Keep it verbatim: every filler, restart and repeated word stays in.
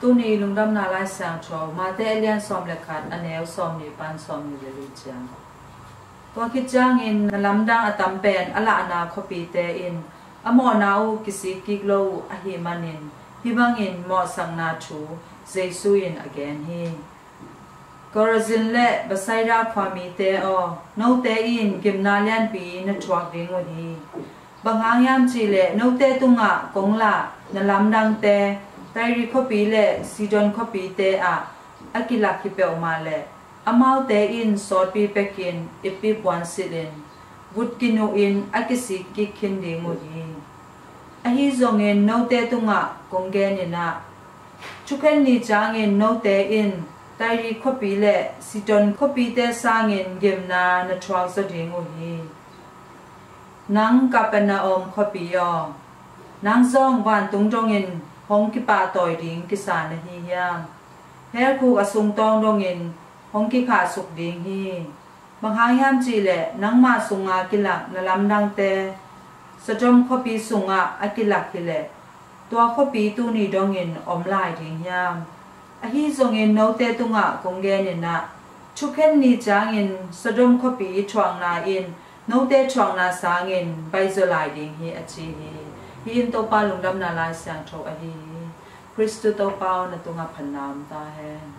Tuni lungdamna Lai Siangtho, Mate a lian sawm le khat, a neu sawmnih pan sawmnih le li ciang. Tua khit ciangin na lamdang a tam pen a lahna khuapite in a mawhna uh kisik kik lo uh ahih manin, hih bangin mawhsakna thu Jesu in a gen hi. Korazin le Bethsaida khuamite aw, note in gimna lianpi na thuak ding uh hi. Bang hang hiam cihleh note tungah kong lah na lamdangte Tyre khuapi le Sidon khuapite ah a kilak hi peuhmah leh, amaute in sawtpi pekin ippi puan silhin vut kinuhin a kisik kik khin ding uh hi. Ahi zongin note tungah kong genin ah, thukhen ni ciangin note in Tyre khuapi le Sidon khuapite sangin gimna na thuak zaw ding uh hi. Nang Capernaum khuapi aw, nang zong vantung dongin hong kipahtawi ding kisa na hi hiam? Helkhuk a sungtawng dongin hong kikhahsuk ding hi. Bang hang hiam cihleh nangmah sunga kilak na lamdangte Sodom khuapi sungah a kilak hileh, tua khuapi tuni dongin om lai ding hiam? Ahi zongin note tungah kong genin ah, thukhen ni ciangin Sodom khuapi thuakna in note thuakna sangin baih zaw lai ding hi, a ci hi. Hih in Topa lungdamna Lai Siangtho ahi hi. Khristu Topa aw, na tungah phatna om ta hen.